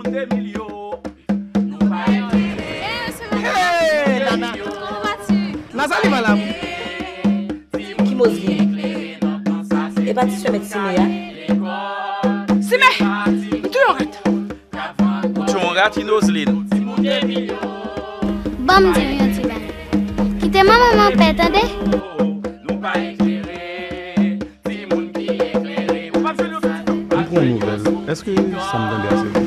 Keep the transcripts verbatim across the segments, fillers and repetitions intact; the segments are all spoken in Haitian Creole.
Hey, Nana. Nazali, malam. Ki Moseline? E pa ti sè mèt Sime a? Sime! M touye yon rat. Ou touye yon rat, Inoseline? Ban m di w yon ti bagay. Kite manman m anpè, tande? M pran nouvèl. Èske sa m tande a se vre?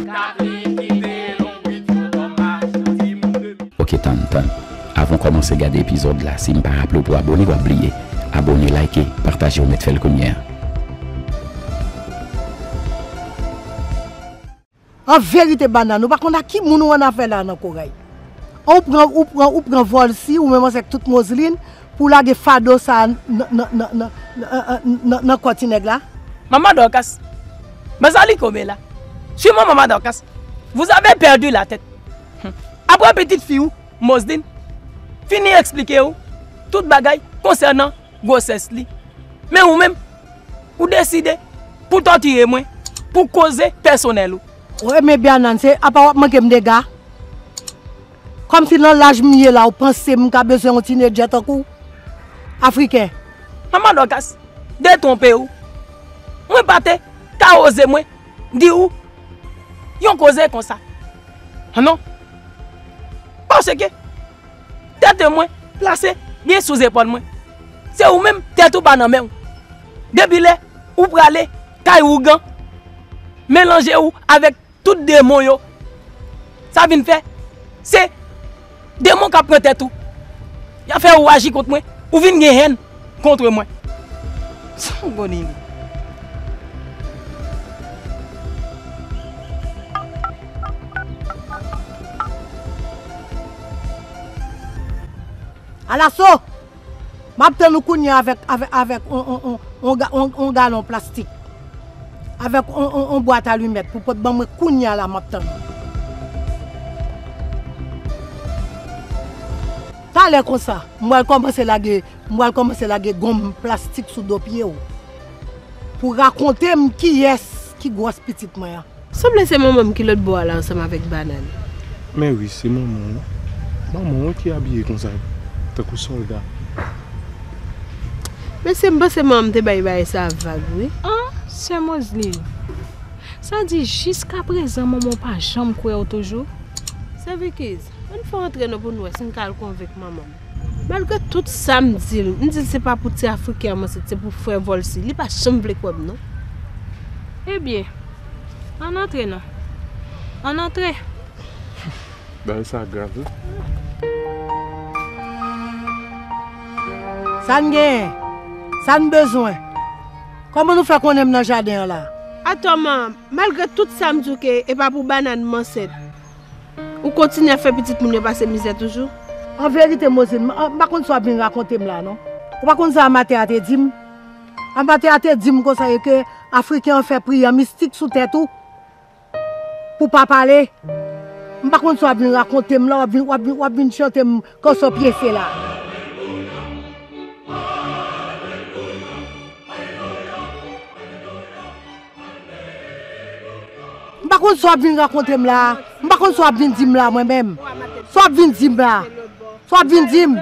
Ok, tann, tann. Avan w kòmanse gade epizòd la, si m pa raple w pou abone, w ap bliye. Abone, like, pataje, ou mèt fè l kounye a. An verite, Banane, ou pa konn ak ki moun ou annafè la nan Koray. Ou pran, ou pran, ou pran Volcy, ou menm ansanm ak tout Moseline, pou w lage fado sa a nan, nan, nan, nan, nan, nan, nan kò ti nèg la. Manman Dorcas, Mazali kome la. Swiv mwen, Manman Dorcas. Vous avez perdu la tête. Hmm. Apre pitit fi w, Moseline, fini eksplike w tout bagay konsènan gwosès li. Men ou menm, ou deside pou tòtire mwen, pou koze pèsonèl ou. Ou renmen Banane, se apa w ap manke m dega? Kòmsi nan laj m ye la, ou panse m ka bezwen yon tinedjè tankou w? Afriken. Manman Dorcas, detwonpe w. Mwen pa te ka oze mwen di w yon koze konsa. Non. Paske tèt mwen plase byen sou zepòl mwen. Se ou menm, tèt ou pa nan men w. Depi lè ou prale kay ougan, melanje w avèk tout demon yo, sa vin fè se demon k ap pran tèt ou. Y ap fè ou aji kont mwen, ou vin gen hèn kont mwen. Sangonili. Alaso! M ap tann ou kounye a avèk, avèk, avèk on, on, on, on ga-, on, on galon plastik. Avèk on, on, on bwat alimèt pou pot ban mwen kounye a la, m ap tann ou. Talè konsa, m pral kòmanse lage, m pral kòmanse lage gonm plastik sou do pye w. Pou rakonte m kiyès ki gwòs pitit mwen an. Sanble se manman m ki lòtbò a la ansanm avèk Banane. Men wi, se manman w. Manman w ki abiye konsa, tankou sòlda. Mesye, m panse manman m te bay bagay sa vag, wi. An, sè Moseline. Sa di jiskaprezan manman w pa janm kwè w toujou? Sè Vikiz, ann fè w antre non pou n wè si n ka al konvenk manman m. Malgre tout sa m di l, m di l se pa pou ti Afriken an m ansent, se pou frè Volcy. Li pa janm vle kwè m non. Ebyen, ann antre non. Ann antre. Bagay sa grav wi. Sa n genyen? Sa n bezwen? Kòman nou fè konnen m nan jaden an la? Atò man, malgre tout sa m di w ke e pa pou Banane m ansent, ou kontinye ap fè pitit moun yo pase mizè toujou? An verite, Moseline, m, m pa konn sa w ap vin rakonte m la non. Ou pa konn sa Amatè a te di m? Amatè a te di m konsa e ke Afriken an fè priyè mistik sou tèt ou pou w pa pale. M pa konn sa w ap vin rakonte m la, w ap vin, w ap vin, w ap vin chante m kanson pyese la. M pa konn sa w ap vin rakonte m la. M pa konn sa w ap vin di m la, mwen menm. Sa w ap vin di m la. Sa w ap vin di m.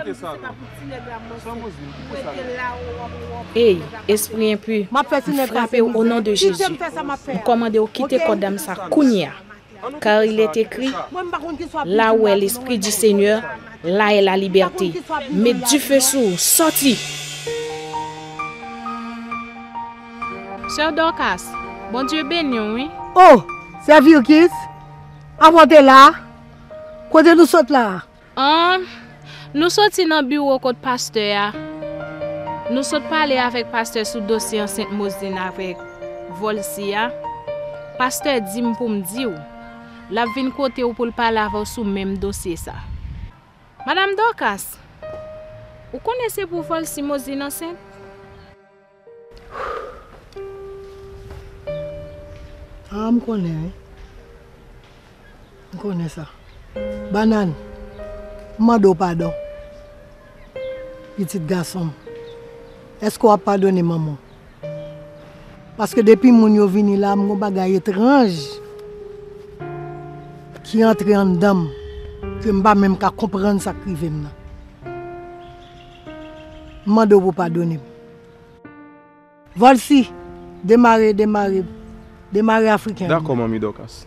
Ey, espri enpi, m frape w o non de Jezi. M kòmande w kite kò dam sa kounye a. Car il est écrit, là où est l'esprit du Seigneur, là est la liberté. Met dife sou w, sòti! Sè Dorcas, Bondye beni w, wi. O, sè Virkis, avan w te la, kote nou sot la? An, nou soti nan biwo kot pastè a. Nou sot pale avèk pastè sou dosye ansent Moseline avèk Volcy a. Pastè di m pou m di w, l ap vin kote w pou l pale avè w sou menm dosye sa. Madam Dorcas, ou konnen se pou Volcy Moseline ansent? A, m konnen, wi. M konnen sa. Banane, m mande w padon. Pitit gason m, èske w ap padone manman w? Paske depi moun yo vini la, m gon bagay etranj. ki antre anndan m, ke m pa menm ka konprann sa k rive m nan. M mande w pou w padone m. Vòlsi, demare, demare, demare Afriken an. Dakò, manmi Dòkas.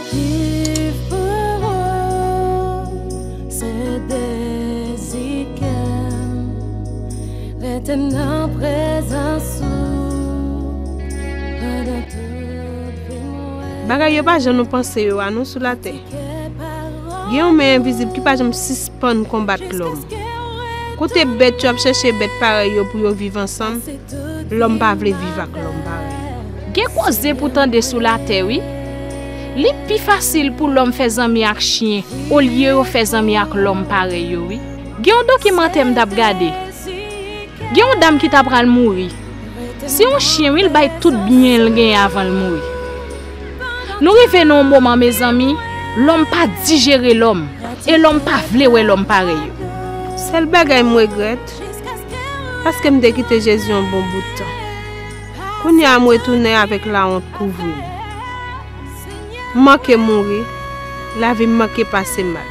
Viv pou ou, se dezi kè m, rete nan prezans ou pandan tout vi m. Bagay yo pa jan nou panse yo a non sou latè. Gen yon men envizib ki pa janm sispann konbat lòm. Kote bèt yo ap chèche bèt parèy yo pou yo viv ansanm, lòm pa vle viv ak lòm parèy. Gen koze pou tande sou latè wi. Li pi fasil pou lòm fè zanmi ak chyen olye yo fè zanmi ak lòm parèy yo wi. Gen yon dokimantè m t ap gade. Gen yon dam ki ta pral mouri. Se yon chyen wi l bay tout byen l genyen avan l mouri. Nou rive nan yon moman mezanmi, lòm pa dijere lòm, e lòm pa vle wè lòm parèy yo. Sèl bagay m regrèt, paske m te kite Jezi yon bon bout tan. Kounye a m retounen avèk lawont kouvri m. M manke mouri, lavi m manke pase mal.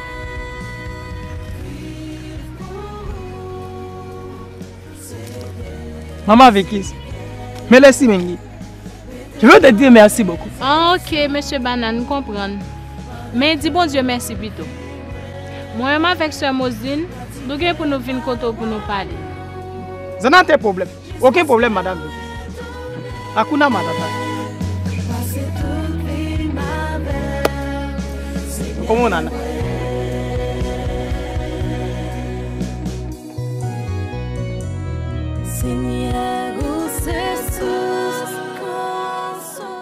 Manman Vicky, mele simengi. Je veux te dire merci beaucoup. Ah, ok, mesye Banane, m konprann. Men di Bondye mèsi pito. Mwen menm avèk sè Moseline, nou gen pou nou vin kote w pou nou pale. Zanate pwoblèm. Okenn pwoblèm, madanm. Hakuna Matata. Kòman w nan? Senyè, ou se sous konsol.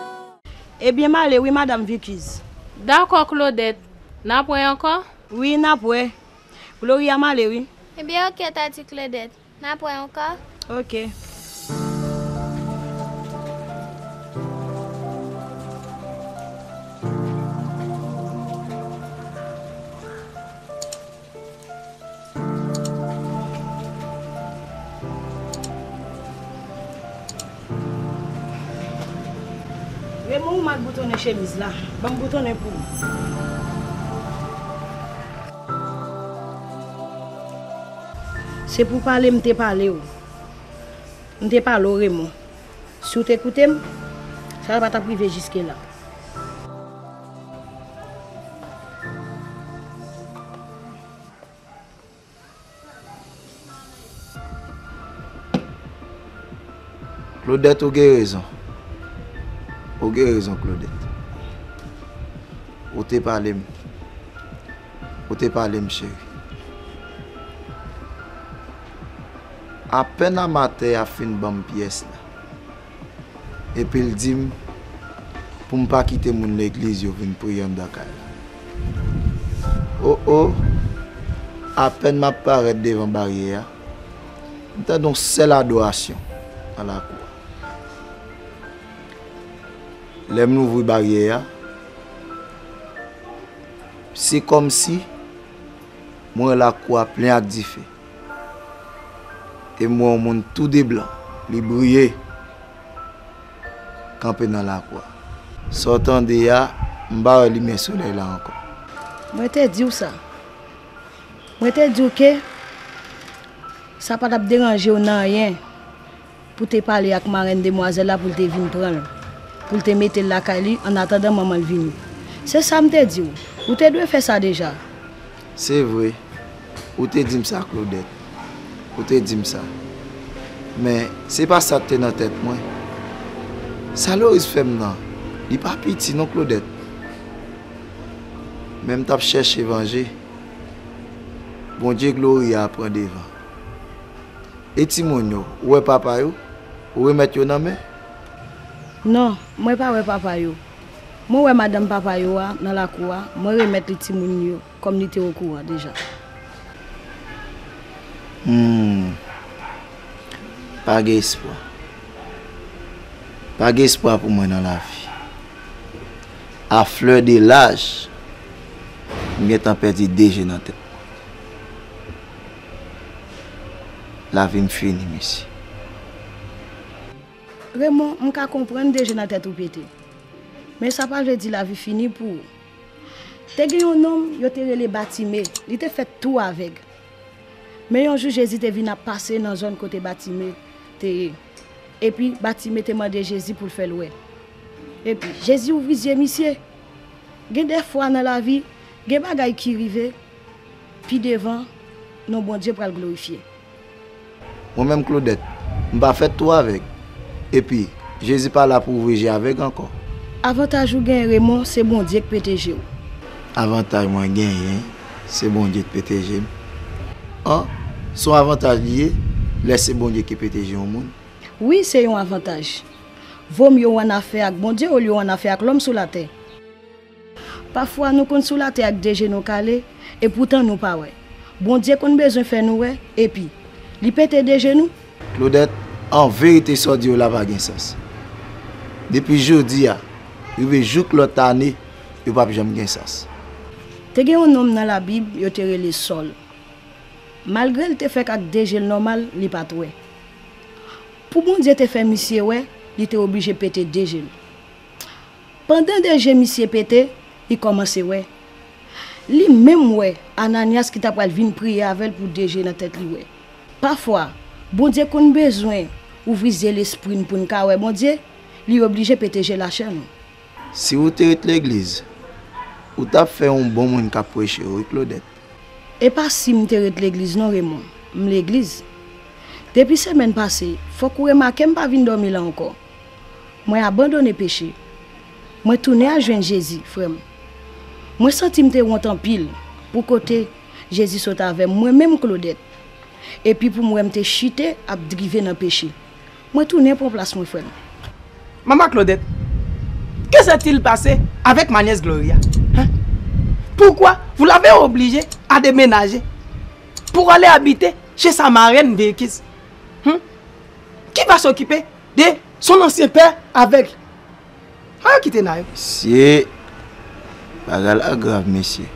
Ebyen, m ale wi, madanm Vikiz. Dakò, Claudette. N ap wè ankò? Wi, n ap wè. Gloria, m ale wi. Ebyen, oke, tati Claudette. N ap wè ankò. Oke. Raymond, ou mal boutonnen chemiz la. Ban m boutonnen pou ou. Se pou pale m te pale w. M te pale w, Raymond. Si w te koute m, sa pa t ap rive jiske la. Claudette, ou gen rezon. Ou gen rezon, Claudette. Ou te pale m. Ou te pale m, cheri. Apèn amatè a fin ban m pyès la. Epi l di m pou m pa kite moun legliz yo vin priye anndan kay la. O, o, apèn m ap parèt devan baryè a, m tande yon sèl adorasyon nan lakou a. Lè m louvri baryè a, se kòmsi m wè lakou a plen ak dife. E m wè yon moun tou de blan, li briye, kanpe nan lakou a. Sa w tande a, m pa wè limyè solèy la ankò. Mwen te di w sa. Mwen te di w ke sa pa t ap deranje w nan anyen pou te pale ak marèn demwazèl la pou l te vin pran l, pou l te mete l lakay li annatandan manman l vini. Se sa m te di w. Ou te dwe fè sa deja. Se vre, ou te di m sa, Claudette. Ou te di m sa. Men, se pa sa k te nan tèt mwen. Sa Loris fè m nan, li pa piti non, Claudette. Men m t ap chèche vanje. Bondye Gloria pran devan. E timoun yo, ou wè papa yo? Ou remèt yo nan men? Non, mwen pa wè papa yo. Mwen wè madanm papa yo a nan lakou a, mwen remèt li timoun yo, kòm li te okouran deja. Hmm. Pa gen espwa. Pa gen espwa pou mwen nan lavi. A flè de laj, m gentan pèdi de je nan tèt mwen. Lavi m fini, mesye. Raymond, m ka konprann de je nan tèt ou pete. Men sa pa vle di lavi fini pou ou. Te gen yon nonm yo te rele Batime, li te fèt tou avèg. Men yon jou Jezi te vin ap pase nan zòn kote Batime te ye. Epi Batime te mande Jezi pou l fè l wè. Epi Jezi ouvri zye misye. Gen dèfwa nan lavi, gen bagay ki rive, pi devan, non Bondye pral glorifye. Mwen menm Claudette, m pa fèt tou avèg. Epi, Jezi pa la pou ouvri je avèg ankò. Avantaj ou genyen Raymond, se Bondye k pete je w. Avantaj mwen genyen, se Bondye k pete je m. An, se yon avantaj li ye, lè se Bondye ki pete je yon moun. Wi, se yon avantaj. Vomye w annafè ak Bondye olye w annafè ak lòm sou latè. Pafwa nou konn sou latè ak de je nou kale, epoutan nou pa wè. Bondye konn bezwen fè nou wè, epi li pete de je nou. Claudette, an verite sa w di yo la pa gen sans. Depi jodi a, rive jouk lòt ane, yo p ap janm gen sans. Te gen yon nonm nan Labib, yo te rele Sòl. Malgre l te fèk ak de je l nòmal, li pa t wè. Pou Bondye te fè misye wè, li te oblije pete de je l. Pandan de je misye pete, li kòmanse wè. Li menm wè Ananyas ki ta pral vin priye avè l pou de je nan tèt li wè. Pafwa, Bondye konn bezwen ouvri zye lespri n pou n ka wè Bondye, li oblije pete je lachè nou. Si ou te ret legliz, ou t ap fè yon bon moun k ap preche wi, Claudette. E pa si m te ret legliz non, Raymond. M legliz. Depi semèn pase, fòk ou remake m pa vin dòmi la ankò. Mwen abandone peche. Mwen tounen al jwenn Jezi, frè m. Mwen santi m te wont anpil pou kote Jezi sot avè m, mwen menm Claudette. Epi pou m wè m te chite ap drive nan peche. Mwen tounen pran plas mwen, frè m. Maman Claudette, que s'est-il passé avec ma nièce Gloria? Hein? Pourquoi vous l'avez obligée à déménager pour aller habiter chez sa marraine Vilkis? Hmm? Qui va s'occuper de son ancien père aveugle? Ayo kite n a yo. Mesye, bagay la grav, mesye.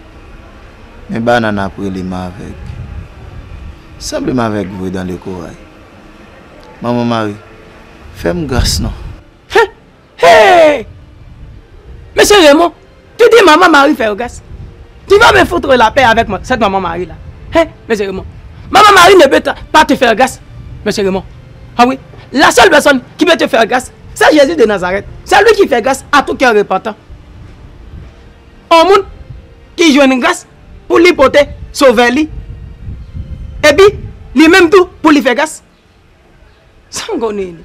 Men banana ap rele m avèg. Sanble m avèg vre dans le corail. Manman Mari, fè m gras non. Hein? Hey! Monsieur Raymond, tu dis maman Marie faire grâce. Tu vas me foutre la paix avec ma- cette maman Marie là. Hein, monsieur Raymond? Maman Marie ne peut pas te faire grâce, monsieur Raymond. Ah oui, la seule personne qui peut te faire grâce, c'est Jésus de Nazareth. C'est lui qui fait grâce à tout cœur repentant. Yon moun ki jwenn gras pou li pote sovè li. Epi, li menm tou pou li fè gras. Sangonini.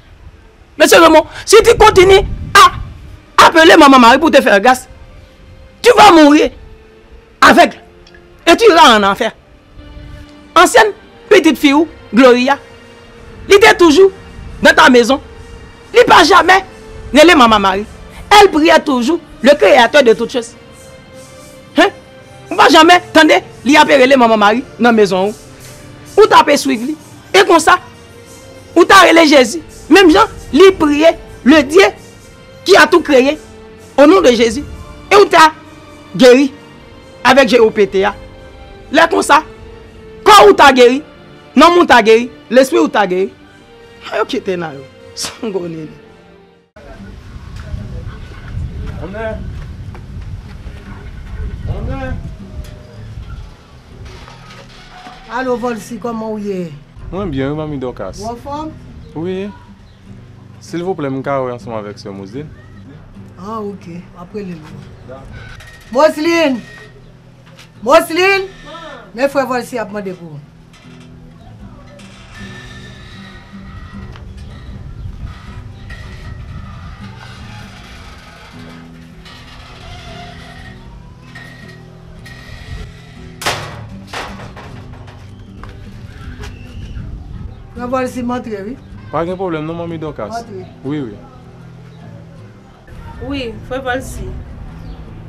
Monsieur Raymond, si tu continues à appeler Maman Marie pour te faire grâce, tu vas mourir aveugle et tu iras en enfer. Ansyen pitit fi ou, Gloria, li te toujou dans ta maison. Li pa jamè rele Manman Mari. Elle priait toujours le Créateur de toutes choses. Hein? Ou pa jamè tande li ap rele Manman Mari nan mezon ou. Ou t ap swiv li. E konsa, ou ta rele Jezi. Menm jan li priye le Dieu qui a tout créé, au nom de Jésus, e ou ta geri avèk je ou pete a. Lè konsa, kò ou ta geri, nanm ou ta geri, lespri ou ta geri. Ayo kite n a yo. Sangonini. Amen. Amen. Alo, Volcy, kòman w ye? Mwen byen, wi, Manmi Dorcas. Ou anfòm? Wi. Silvouplè, m ka wè ansanm avèk sè Moseline? Ah, ok. M ap rele l. Moseline! Moseline! Men frè Volcy ap mande pou ou. Frè Volcy, m antre, wi. Pa gen pwoblèm non, Manmi Dorcas. M antre. Wi, wi. Wi, frè Volcy.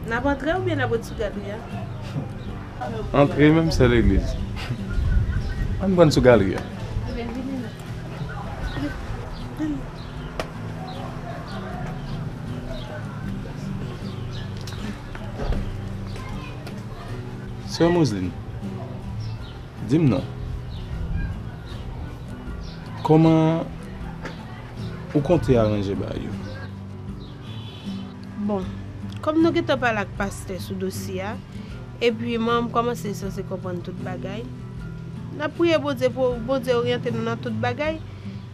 N ap antre oubyen n ap ret sou galri a? Antre menm sè legliz. Ann pran sou galri a. Ebyen, vini non. Sè Moseline, di m non. Kòman ou konte aranje bagay yo? Bon, kòm nou gentan pale ak pastè sou dosye a, epi manman m kòmanse sanse konprann tout bagay, n ap priye Bondye pou Bondye oryante nou nan tout bagay,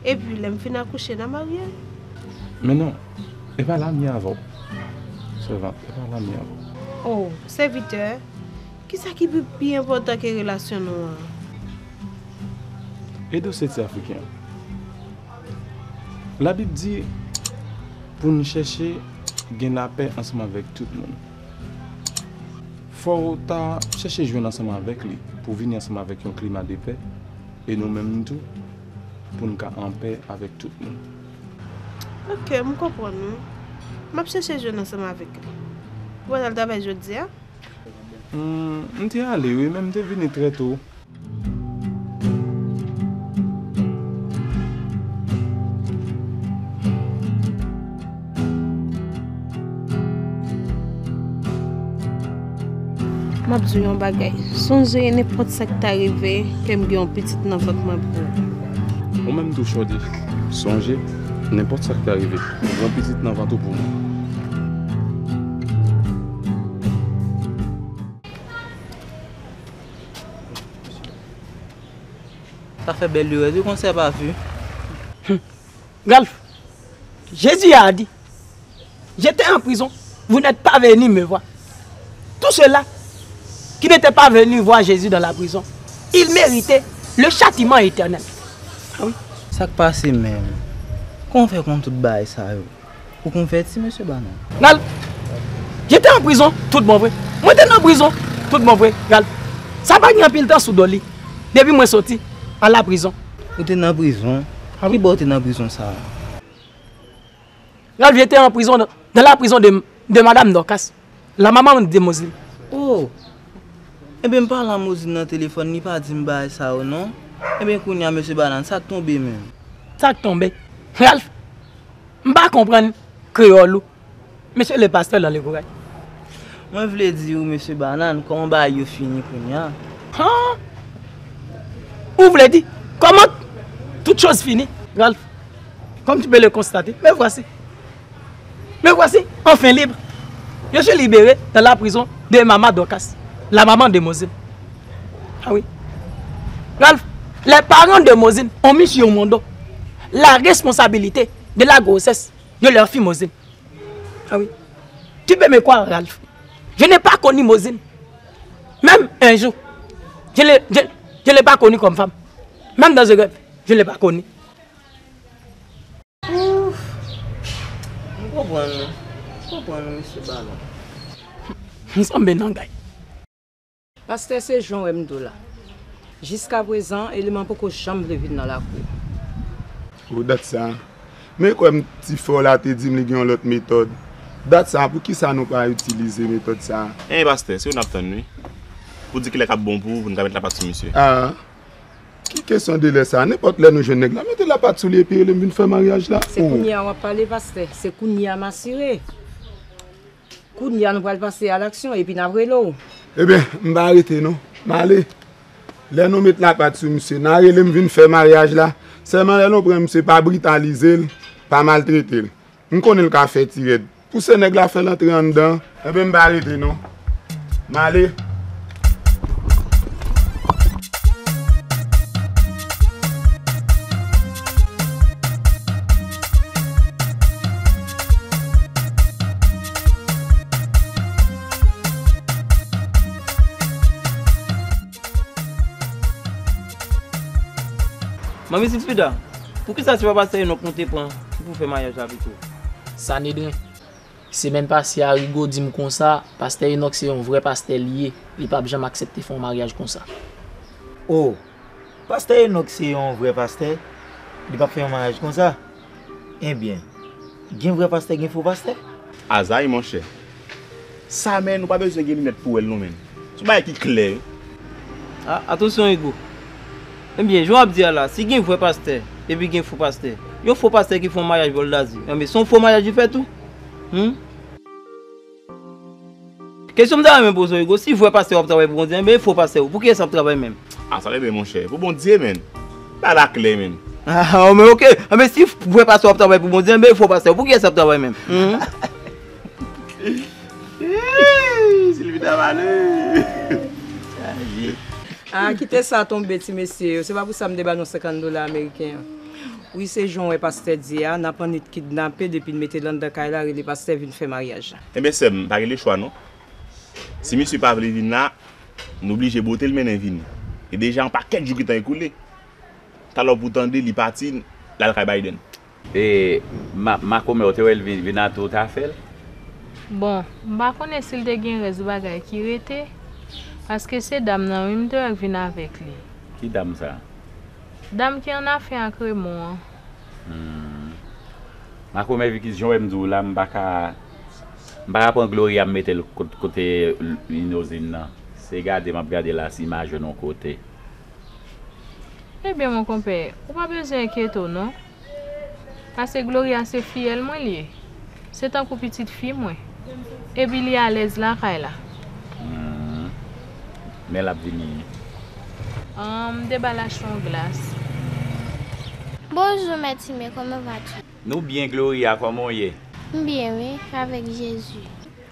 epi lè m fin akouche, n a marye. Men non, e pa la m ye avè w. Sèvant, e pa la m ye avè w. Oh, sèvitè, kisa ki pi, pi enpòtan ke relasyon nou an? E dosye ti Afriken an? Labib di pou n chèche gen lapè ansanm avèk tout moun. Fò w ta chèche jwenn ansanm avèk li pou vini ansanm avèk yon klima de pè, e nou menm tou, pou n ka anpè avèk tout moun. Ok, m konprann ou. M ap chèche jwenn ansanm avèk li. Ou pral travay jodi a? Hmm, m te ale, wi, men m te vini trè to. M ap di w yon bagay. Sonje, nenpòt sa k ta rive, ke m gen yon pitit nan vant mwen pou ou. Ou menm tou, Shorty. Sonje, nenpòt sa k ta rive, m gen yon pitit nan vant ou pou mwen. Sa fè bèl lirèz wi, konsèy pa fi. Ralph, Jésus a dit, j'étais en prison, vous n'êtes pas venus me voir. Tous ceux-là qui n'étaient pas venus voir Jésus dans la prison, ils méritaient le châtiment éternel. Ah oui. Sa k pase menm? Kòman w fè konn tout bagay sa yo? Ou konvèti, mesye Banan? Ralph, j'étais en prison tout bon vre. Mwen te nan prizon tout bon vre, Ralph. Sa pa gen anpil tan sou do li. Depi mwen soti an la prizon. Ou te nan prizon? Ah oui. Ki bò ou te nan prizon sa a? Ralph, j'étais en prison dans, dans la prison de, de Madame Dorcas, la maman de Moseline. Oh! Ebyen, m pale a Moseline nan telefòn, li pa di m bagay sa yo non. Ebyen, kounye a, mesye Banan, sa k tonbe menm? Sa k tonbe? Ralph, m pa konprann kreyòl ou. Mesye le pastè dans le courage. Mwen vle di ou, mesye Banan, kòman bagay yo fini kounye a? Han? Ou vle di, comment toutes choses finissent, Ralph? Comme tu peux le constater, me voici. Me voici, enfin libre. Je suis libéré dans la prison de Maman Dorcas, la maman de Moseline. Ah oui. Ralph, les parents de Moseline ont mis sur mon dos la responsabilité de la grossesse de leur fille Moseline. Ah oui. Tu peux me croire, Ralph. Je n'ai pas connu Moseline. Même un jour. Je l'ai, je, je l'ai pas connue comme femme. Même dans un rêve, je ne l'ai pas connue. Ouf. M konprann ou. M konprann ou, mesye Banan. M sanble nan gay. Pastè, se jan w wè m di w la. Jiskaprezan, eleman poko janm vle vin nan lakou. O, dat sa. Men kwè m, ti frè w la te di m li gen yon lòt metòd. Dat sa, poukisa nou pa itilize metòd sa? En, pastè, se ou n ap tann, wi. Pou di kilè k ap bon pou ou, pou n ka met lapat sou misye. Ah, ki kesyon de lè sa? Nenpòt lè nou jwenn nèg la, mete lapat sou li epi rele m vin fè maryaj la. Se kounye a w ap pale, pastè. Se kounye a m asire. Kounye a nou pral pase a laksyon, epi n ap rele w. Ebyen, m pa rete non. M ale. Lè nou met lapat sou misye, n a rele m vin fè maryaj la. Sèlman lè nou pran misye, pa britalize l, pa maltrete l. M konnen l ka fè ti rèd. Pouse nèg la fè l antre anndan. Ebyen, m pa rete non. M ale. Manmi Zilfrida, poukisa se pa pastè Enòk nou te pran pou fè maryaj la pito? Sanedren. Semèn pase a, Rigo di m konsa, pastè Enòk se yon vrè pastè li ye, li p ap janm aksepte fè yon maryaj konsa. O, pastè Enòk se yon vrè pastè, li p ap fè yon maryaj konsa? Ebyen, gen vrè pastè, gen fo pastè? Azay, monchè. Sa, menn, ou pa bezwen gen linèt pou wè l non, menn. Se yon bagay ki klè wi. A, atansyon, Hugo. Ebyen, jan w ap di a la, si gen vrè pastè epi gen fo pastè, yon fo pastè ki fè yon maryaj vòldazi, enben se yon fo maryaj li fè tou. Hmm? Kesyon m ta renmen poze w, Hugo, si vrè pastè w ap travay pou Bondye, enben e fo pastè w, pou kiyès w ap travay menm? A, sa depend, monchè. Pou Bondye, menn. Bagay la klè, menn. A, men oke. Enben si vrè pastè w ap travay pou Bondye, enben e fo pastè w, pou kiyès w ap travay menm? Hmm? Silvina Malè. Chaje. A, kite sa tonbe, ti mesye yo. Se pa pou sa m te ba nou senkant dola ameriken an. Wi, se jan w wè pastè di a, n ap annik kidnape depi n mete l anndan kay la, rele pastè vin fè maryaj la. Enben, sè m, pa gen lechwa non. Si misye pa vle vin la, n oblije bote l mennen vini. E deja yon pakèt jou gentan ekoule. Talè w pou tande li pati, l al kay Biden. E ma, makomè, w te wè l vin, vin a tou w ta fè l? Bon, m pa konnen si l te gen rès bagay ki rete, paske se dam nan wi m te wè k vin avèk li. Ki dam sa? Dam ki annafè ak Remon an. Hmm. Makomè Vikis, jan w wè m di w la, m pa ka, m pa ka pran Gloria m mete l kot-, kote Inozin nan. Se gade m ap gade la si m a jwenn yon kote. Ebyen, mon konpè, ou pa bezwen enkyete w non. Paske Gloria se fiyèl mwen l ye. Se tankou pitit fi mwen. Epi li alèz lakay la. Hmm. Men l ap vini. An, m te ba l achte yon glas. Bonjour, Mèt Sime, comment vas-tu? Nou byen, Gloria, kòman w ye? M byen, wi, avèk Jezi.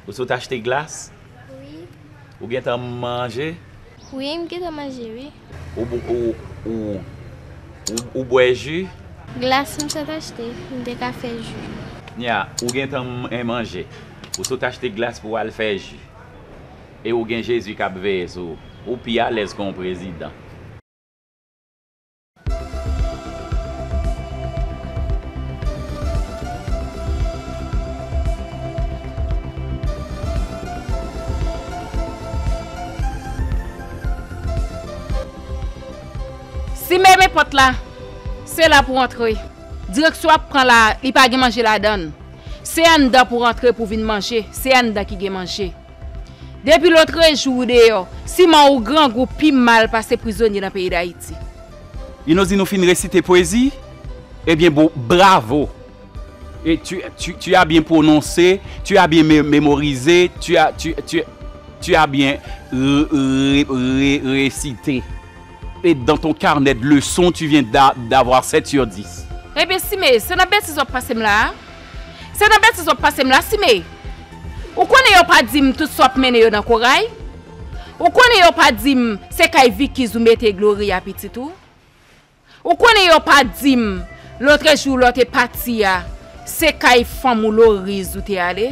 Ou sot achte glas? Wi. Ou gentan manje? Wi, m gentan manje, wi. Ou, ou, ou, ou, ou, ou bwè ji? Glas m sot achte, m te ka fè ji. Nya, ou gentan m-, manje. Ou sot achte glas pou w al fè ji. E ou gen Jezi k ap veye sou ou. Ou pi alèz ke yon prezidan. Sime, men pòt la. Se la pou w antre. Direksyon w ap pran la, li pa gen manje ladan l. Se anndan pou w antre pou w vin manje. Se anndan ki gen manje. Depi lotrejou ou deyò, siman ou grangou pi mal pase prizonye nan peyi Dayiti. Inozin, ou fin resite pwezi? Ebyen, bon, bravo! Et tu, tu, tu as bien prononcé, tu as bien mé-, mémorisé, tu as, tu, tu, tu as bien re-, re-, re-, récité. Et dans ton carnet de leçons, tu viens d'a-, d'avoir sept sur dix. Ebyen, Sime, se nan betiz w ap pase m la a? Se nan betiz w ap pase m la, Sime? Ou konnen yo pa di m tout sa w ap mennen yo nan koray? Ou konnen yo pa di m se kay Vikiz ou mete Gloria pitit ou? Ou konnen yo pa di m lotrejou lè w te pati a, se kay fanm ou Loriz ou te ale?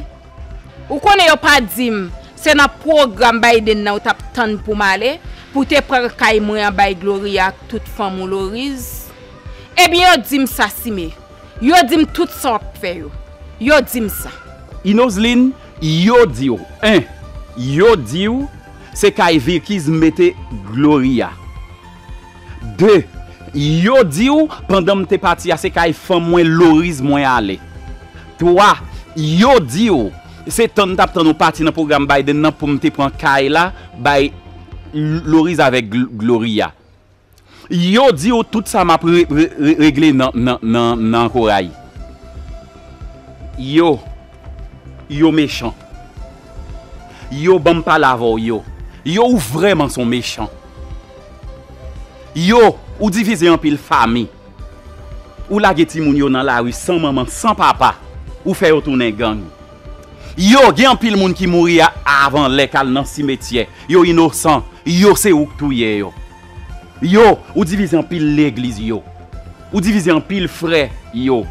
Ou konnen yo pa di m se nan pwogram Biden nan ou t ap tann pou m ale, pou w te pran kay mwen an bay Gloria ak tout fanm ou Loriz? Ebyen, yo di m sa, Sime. Yo di m tout sa w ap fè yo. Yo di m sa. Inozlin, yo di w, en, yo di w se kay Vikiz m mete Gloria. De, yo di w pandan m te pati a, se kay fanm mwen Loriz mwen ale. Twa, yo di w se tann t ap tann ou pati nan pwogram Biden nan pou m te pran kay la bay L-, Loriz avèk Gl-, Gloria. Yo di w tout sa m ap re-, re-, re-, regle nan, nan, nan, nan koray. Yo, yo mechan. Yo, ban m pale avè w, yo. Yo, ou vrèman s on mechan. Yo, ou divize anpil fanmi. Ou lage timoun yo nan lari san manman, san papa. Ou fè yo tounen gang. Yo, gen anpil moun ki mouri a-, avan lè k al nan simetyè. Yo inosan. Yo, se ou k touye yo. Yo, ou divize anpil legliz yo. Ou divize anpil frè yo.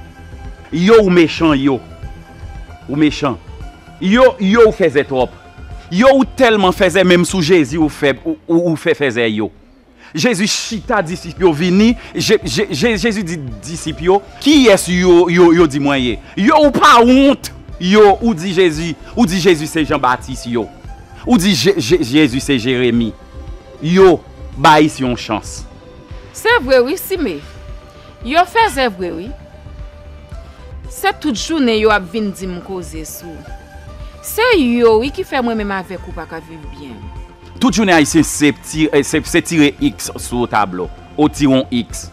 Yo, ou mechan yo. Ou mechan. Yo, yo, ou fèzè twòp. Yo, ou tèlman fèzè, menm sou Jezi ou fè, ou, ou, ou fè fèzè yo. Jezi chita, disip yo vini. Je-, Je-, Je-, Jezi di disip yo, kiyès yo, yo, yo di mwen ye? Yo, ou pa wont? Yo, ou di Jezi, ou di Jezi se Jan Batis yo. Ou di Je-, Je-, Jezi se Jeremi. Yo, bay isi yon chans. Se vre wi, Sime. Yo fèzè vre wi. Se tout jounen yo ap vin di m koze sou ou. Se yo wi ki fè mwen menm avèk ou pa ka viv byen. Tout jounen Ayisyen se ti, eh, se, se tire X sou tablo. O tire yon X.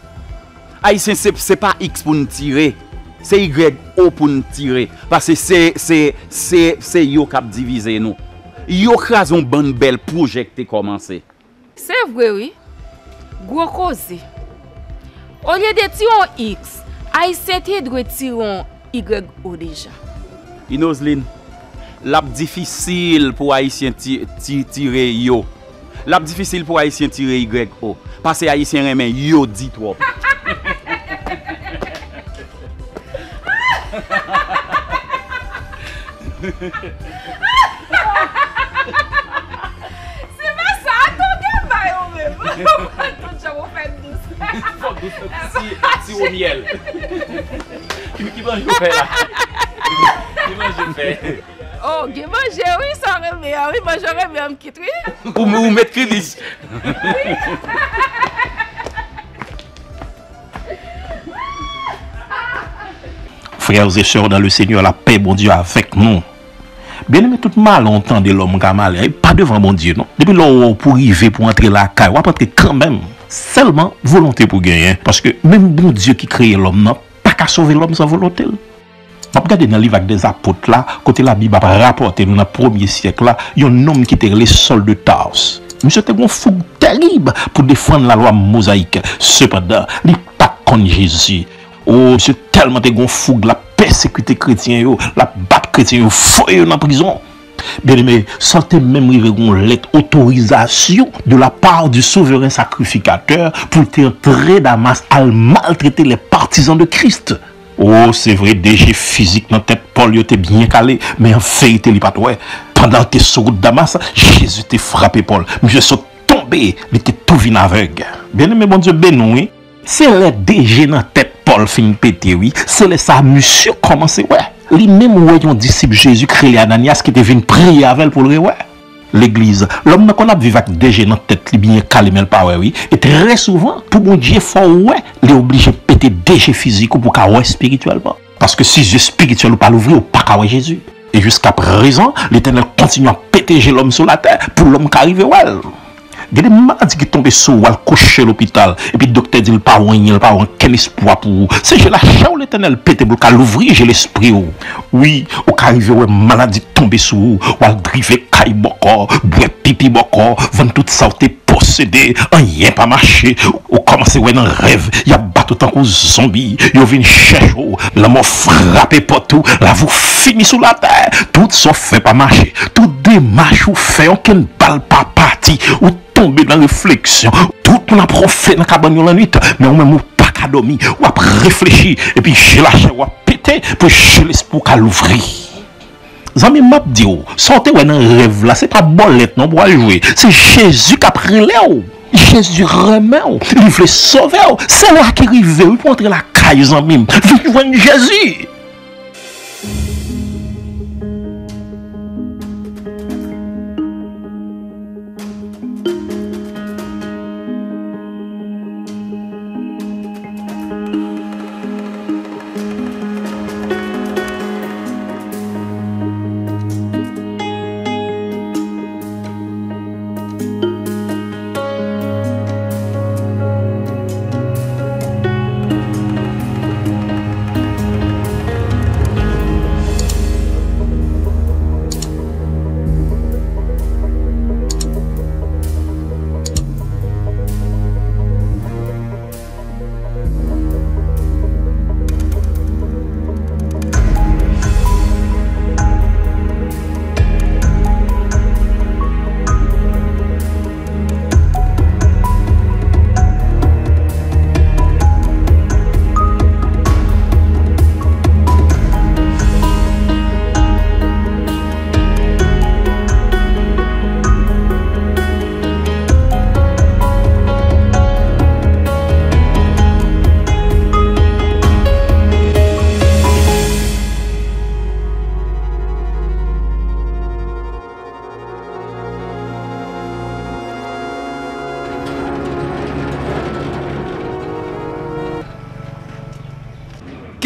Ayisyen se, se pa X pou n tire. Se Y O pou n tire. Paske se, se, se, se yo k ap divize nou. Yo kraze yon bann bèl pwojè k te kòmanse. Se vre wi. Gwo koze. Olye de tire yon X, Ayisyen te dwe tire yon Y O deja. Inoslin, l ap difisil pou Ayisyen ti, ti, tire yo. L ap difisil pou Ayisyen tire Y O. Paske Ayisyen renmen yo di twòp. Se pa sa, tonbe bay ou menm. Tout jan ou fè dous. Fò dous, ti, ti o myèl. Ki, ki manje w fè la? Ki manje w fè? Oh, gen manje, wi, sa w renmen an, wi, manje w renmen an, m kit, wi. Ou, ou met krilis. Frères et sœurs dans le Seigneur, lapè Bondye avèk nou. Byeneme, tout malè w tande lòm ka malè, e pa devan Bondye, non. Depi lè w wè w pou rive pou antre lakay, w ap antre kanmenm. Sèlman, volonte pou genyen. Paske menm Bondye ki kreye lòm nan pa ka sove lòm san volonte l. M ap gade nan liv Actes des Apôtres la, kote Labib ap rapòte nou nan premye syèk la, yon nonm ki te rele Sòl de Tars. Misye te gon foug terib pou defann lalwa mozayik. Sepandan, li pa t konn Jezi. O, misye tèlman te gon foug, l ap pèsekite kretyen yo, l ap bat kretyen yo, voye yo nan prizon. Byeneme, Sòl te menm rive gon lèt otorizasyon de la part du souverain sacrificateur pou l te antre Damas al maltrete les partisans de Christ. O, se vre, de je fizik nan tèt Pòl yo te byen kale, men an verite li pa t wè. Pandan l te sou wout Damas, Jezi te frape Pòl. Misye sot tonbe, li te tou vin avèg. Byeneme, Bondye beni w, wi. Se lè de je nan tèt Pòl fin pete, wi. Se lè sa a misye kòmanse wè. Li menm wè yon disip Jezi ki rele Ananyas ki te vin priye avè l pou l rewè. Legliz, lòm nan konn ap viv ak de je nan tèt li byen kale, men l pa wè, wi. E trè souvan, pou Bondye fè w wè, li oblije pete de je fizik ou pou w ka wè espirityèlman. Paske si zye espirityèl ou pa louvri, ou pa ka wè Jezi. E jiska prezan, Letènèl kontinye ap pete je lòm sou latè pou lòm ka rive wè l. Gen de maladi ki tonbe sou ou, w al kouche lopital, epi doktè di l pa wè anyen, l pa wè okenn espwa pou ou. Se je lachè w Letènèl pete pou l ka louvri je lespri w. Wi, ou ka rive wè maladi tonbe sou ou, w al drive kay bòkò, bwè pipi bòkò, vann tout sa w te posede, anyen pa mache. Ou kòmanse wè nan rèv, y ap bat ou tankou zonbi, yo vin chèche w, lanmò frape pòt ou, lavi w fini sou latè. Tout sa w fè pa mache, tout demach ou fè, okenn bal pa pati. Ou tonbe nan refleksyon. Tout moun ap wonfle nan kabann yo lannwit, men ou menm ou pa ka dòmi. W ap reflechi, epi je lachè w ap pete pou je lespri w ka louvri. Zanmi m, m ap di w, sa w te wè nan rèv la, se pa bòlèt non pou w al jwe. Se Jezi k ap rele w. Jezi renmen w. Li vle sove w. Se lè a ki rive, wi, pou w antre lakay, zanmi m. Vin jwenn Jezi.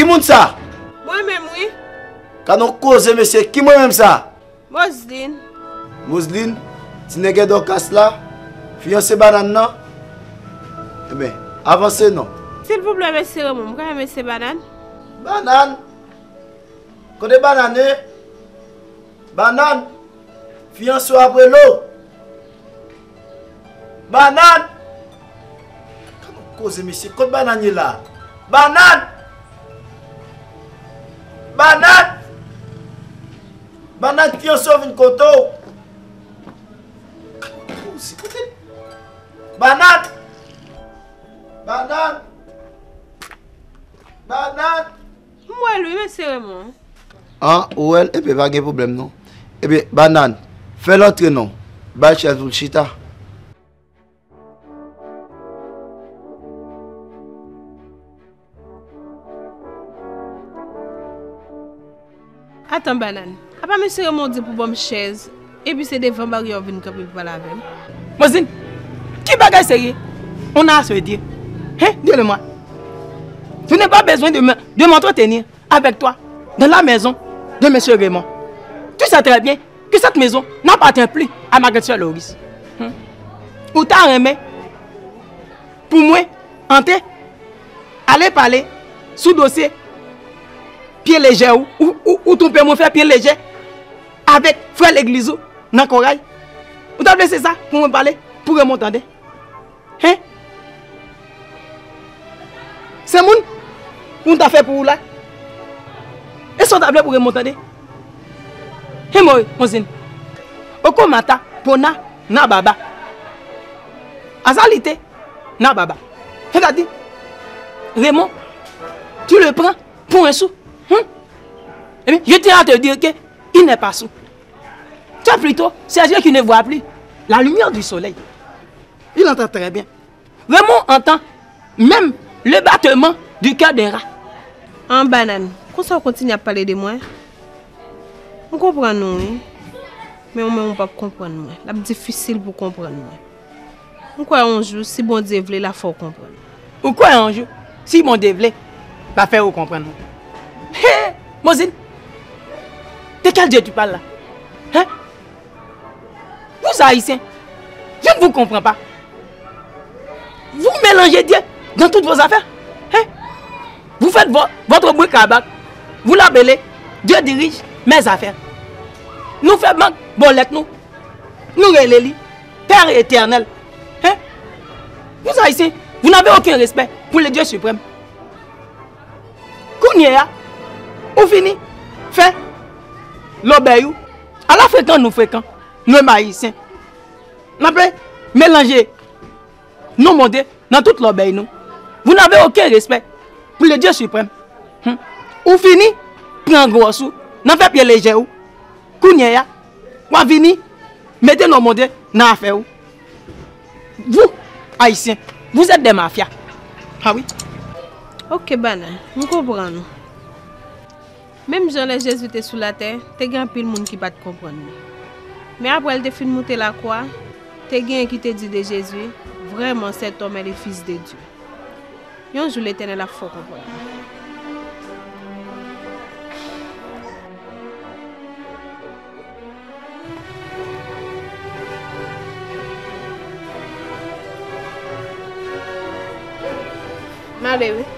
Ki moun sa? Mwen menm, wi. Gad yon koze, mesye. Ki mwen menm sa? Moselin. Moselin, ti nègè Dòkas la, fiyanse Banàn nan. Ebyen, avanse non. Silvouplè, mesye Remon, m ka wè mesye Banàn? Banàn? Kote Banàn ye? Banàn! Fiyanse w ap rele w! Banàn! Gad yon koze, mesye. Kot Banàn ye la? Banàn! Banàn! Banàn, fiyanse w vin kote w! Gad yon koze, kote? Banàn! Banàn! Banàn! M wè l wi, mesye Remon. An, ou wè l? Ebyen, pa gen pwoblèm non. Ebyen, Banàn, fè l antre non. Bay chèz pou l chita. Atan, Banàn. Apa mesye Remon di pou ban m chèz, epi se devan baryè w vin kanpe pou pale avè m? Moselin, ki bagay serye? On a à se dire. Hein? Dis-le-moi. Tu n'as pas besoin de me, de m'entretenir avec toi dans la maison de monsieur Raymond. Tu sais très bien que cette maison n'appartient plus à ma grande sœur Loris. Hmm. Ou ta renmen pou mwen antre, ale pale sou dosye pye lejè ou, ou, ou, ou twonpe mwen fè pye lejè avèk frè legliz ou nan koray. Ou ta vle se sa pou mwen pale, pou Remon tande? Hen? Se moun pou m ta fè pou ou la? E sa w ta vle pou Remon tande? Hen, mwen, Moselin. Oko mata, pona, na baba. Azalite, na baba. Sètadi, Remon, tu le prends pour un sou. Hmm? Eh bien, je tiens à te dire que il n'est pas sou. Tu as plutôt ses yeux qui ne voient plus la lumière du soleil. Il entend très bien. Remon antan menm le battement du cœur d'un rat. An, Banàn, konsa w kontinye ap pale de mwen? M konprann ou wi. Men ou menm ou p ap konprann mwen. L ap difisil pou w konprann mwen. M kwè yon jou, si Bondye vle, l a fè w konprann. Ou kwè yon jou, si Bondye vle, l a fè ou konprann mwen. He! Moselin, de quel Dieu tu parles là? Hein? Vous Haïtiens, je ne vous comprends pas. Vous mélangez Dieu dans toutes vos affaires. Hein? Vous faites vo-, votre bric-à-brac. Vous l'appelez Dieu dirige mes affaires. Nou fè bank bòlèt nou. Nou rele li Père éternel. Hein? Vous Haïtiens, vous n'avez aucun respect pour le Dieu suprême. Kounye a, ou vini fè lòbèy ou. Ala frekan nou frekan, nou menm Ayisyen. N ape melanje non Bondye nan tout lòbèy nou. Vous n'avez aucun respect pour le Dieu suprême. Hmm. Ou vini pran gwòs ou nan fè pye lejè ou. Kounye a, w a vini mete non Bondye nan afè ou. Vous, Haïtiens, vous êtes des mafias. Ah oui. Ok, Banàn, m konprann ou. Menm jan lè Jezi te sou latè, te gen anpil moun ki pa t konprann li. Men apre l te fin moute lakwa, te genyen ki te di de Jezi, vraiment, cet homme est le Fils de Dieu. Yon jou Letènèl ap fè w konprann. M ale wi.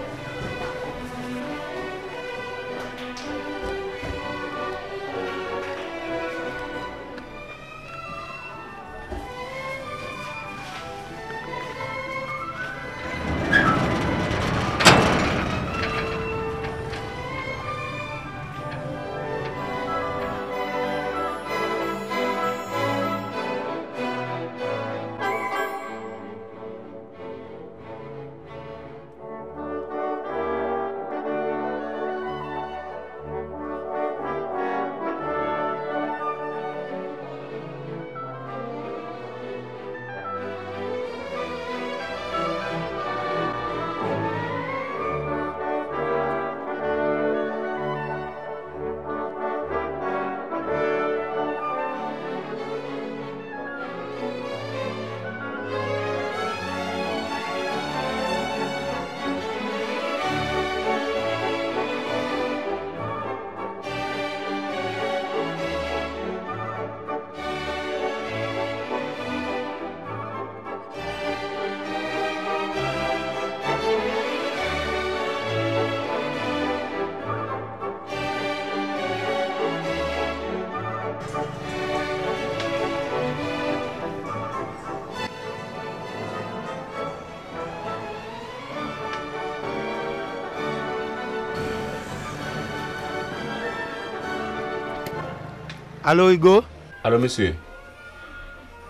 Alo, Rigo? Alo, mesye.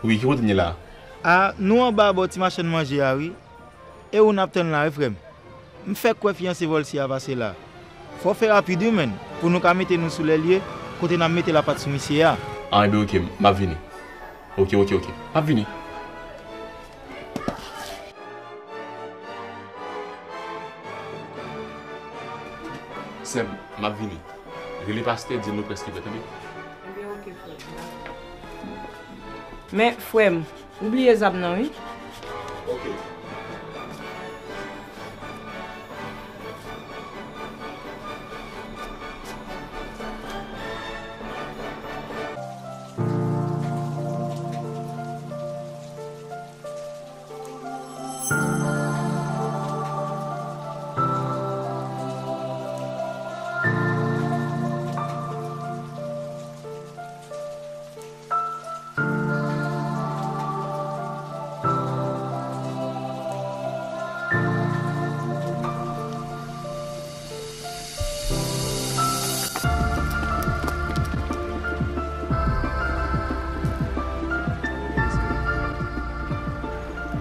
Wi, ki kote n ye la? A, nou anba bò ti machann manje a, wi. E ou n ap tann la, wi, frè m. M fèk wè fiyanse Volcy a pase la. Fò w fè rapid, wi, menn, pou nou ka mete nou sou lè l ye, kote n ap mete lapat sou misye a. A, enben, oke, m ap vini. Oke, oke, oke. M ap vini. Sè m, m ap vini. Rele pastè, di l nou prèske prè, tande. Ebyen, oke, frè m. Men, frè m, ou bliye zam nan, wi. Oke.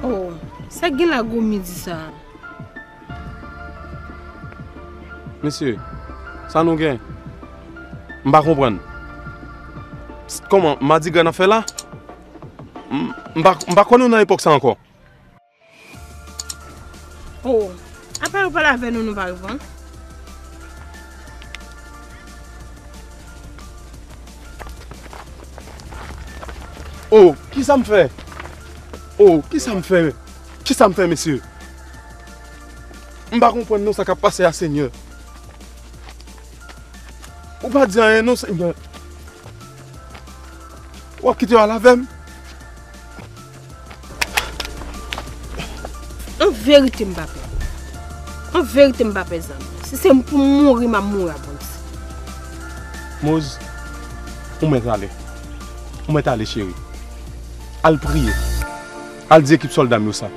Oh, sa k gen la gwo midi sa a? Mesye, sa nou gen? M pa konprann. Kòman, madigra n ap fè la? M, m pa, m pa kwè nou nan epòk sa ankò. Oh, apa yo pale avè nou, nou pa reponn? Oh, kisa m fè? Oh, kisa m fè? Kisa m fè, mesye? M pa konprann non sa k ap pase a, Senyè. Ou pa di anyen non, Senyè. W ap kite yo al avè m? An verite, m pa pè. An verite, m pa pè, zanmi. Si se pou m mouri, m ap mouri ak Bondye. Moz, ou mèt ale. Ou mèt ale, cheri. Al priye. Al di ekip sòlda m yo sa.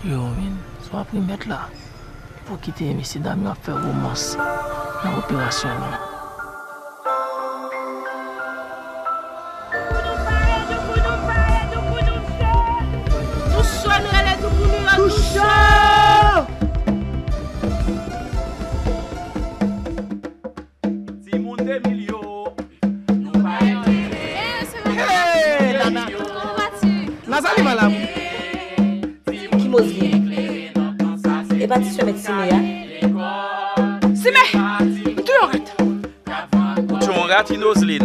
Yo, men, sa w ap remèt la? Pou kite mesye dam yo ap fè womans nan operasyon an. Nou cho, nou rele Doukounou yo, nou cho! Timoun de mil yo, nou pa enterese. Hey, Nana. Kòman vas-tu? Nazali, malam. Ki Moz li? E pa ti sè mèt Sime a? Sime, m touye yon rat. Ou touye yon rat, wi, Nozlin.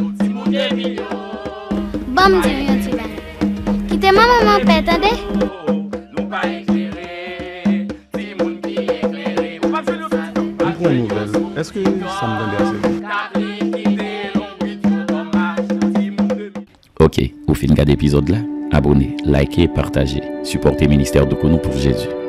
Ban m di w yon ti bagay. Kite manman m anpè, tande? Nou pa enterese. M pran yon nouvèl. Èske sa m tande a se vre? Ok, ou fin gade epizòd la? Abone, like, pataje. Sipòte Ministè Doukounou pou Jezi.